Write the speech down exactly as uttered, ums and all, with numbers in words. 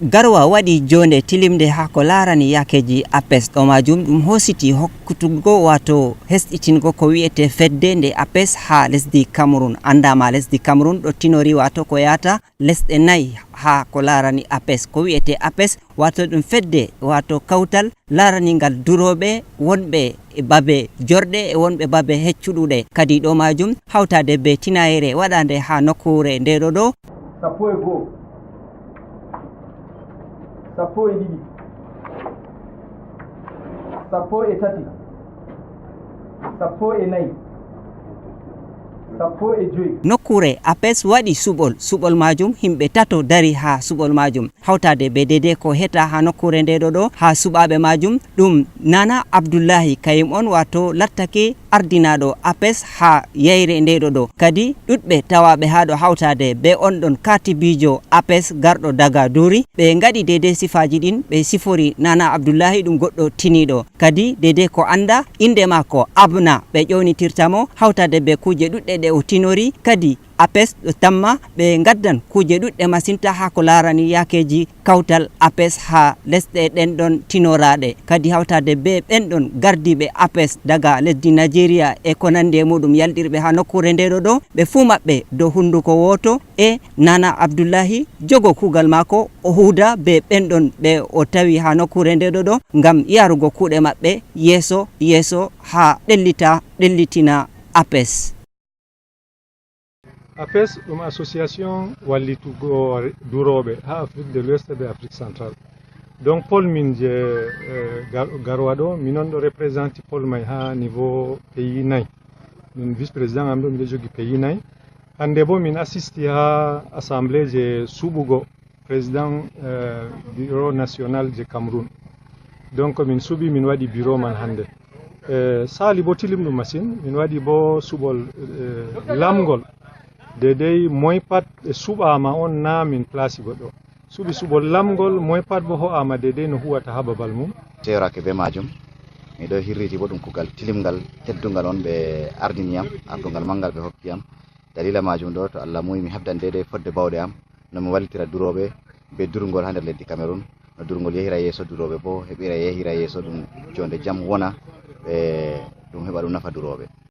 Garwa waɗi joonde tilimnde haa ko laarani yaakeeji APES. Ɗo maajum ɗum hoositi hokkutugo, waato hesɗitingo ko wi'ete fedde nde APES haa lesdi Cameroun. Anndaama lesdi Cameroun ɗo tinori, waato ko yaata lesɗe nayi haa ko laarani APES. Ko wi'ete APES, waato ɗum fedde, waato kawtal laarani ngal durooɓe wonɓe e babe jorɗe e wonɓe babe heccuɗuɗe. Kadi ɗo maajum, hawtaade bee tinayre waɗaande haa nokkuure nde ɗo ɗo. Sappo e go'o, sappo e ɗiɗi, sappo e tati, sappo e nayi, sappo e joy. Nokkuure APES waɗi suɓol. Suɓol maajum, yimɓe tato dari haa suɓol maajum. Hawtaade bee deydey ko hetaa haa nokkuure nde ɗo ɗo, haa suɓaaɓe maajum, ɗum Nana Abdullahi Kayim on, waato lattake ardinaaɗo APES haa yayre nde ɗo ɗo. Kadi ɗuɗɓe tawaaɓe haa ɗo, hawtaade bee on ɗon kaatibiijo APES garɗo daga Duuri, ɓe ngaɗi deydey sifaaji ɗin, ɓe sifori Nana Abdullahi ɗum goɗɗo tiniiɗo. Kadi deydey ko annda innde maako, Abna, ɓe ƴownitirta mo, hawtaade bee kuuje ɗuɗɗe ɗe o tinori. Kadi APES ɗo tamma ɓe ngaddan kuuje ɗuɗɗe masinta haa ko laarani yaakeeji kawtal APES haa lesɗe ɗen ɗon tinoraaɗe. Kadi hawtaade bee ɓen ɗon gardiiɓe APES daga lesdi Najeriya e ko nanndi e muuɗum, yalɗirɓe haa nokkuure nde ɗo ɗo, ɓe fuu maɓɓe dow hunnduko wooto e Nana Abdullahi jogo kuugal maako, o huuda bee ɓen ɗon ɓe o tawi haa nokkuure nde ɗo ɗo ngam yarugo kuuɗe maɓɓe yeeso yeeso haa ɗellita, ɗellitina APES. APES ɗum association wallitugo durooɓe haa Afrique de l'Ouest be Afrique Centrale. Donc, Paul, min je, eh, gar-, garwa ɗo, min on ɗo représente Paul may haa niveau pays nayi. Min vice président am ɗo, miɗo jogi pays nayi. Hannde bo min assisti haa assemblée je suɓugo président, eh, bureau national je Cameroun. Donc, min suɓi, min waɗi bureau man hannde. Eh, saali bo tilimɗum masin, min waɗi bo suɓol, eh, lamgol. Deydey moy pat ɓe suɓaama on, na min place goɗɗo. Suɓi suɓol lamgol, moy pat bo ho'aama deydey no huwata haa babal mum. Sewrake be maajum, miɗo hirriti bo ɗum kuugal tilimngal, teddungal on ɓe ardini yam, ardungal manngal ɓe hokki yam. Daliila maajum ɗo, to Allah muuyi, mi habdan deydey fodde bawɗe am, no mi wallitira durooɓe be durngol haa nder leddi Cameroun, no durngol yahira yeeso, durooɓe bo heɓira, yahira yeeso, ɗum joonde jam wona, ɓe, ɗum heɓa ɗum nafa durooɓe.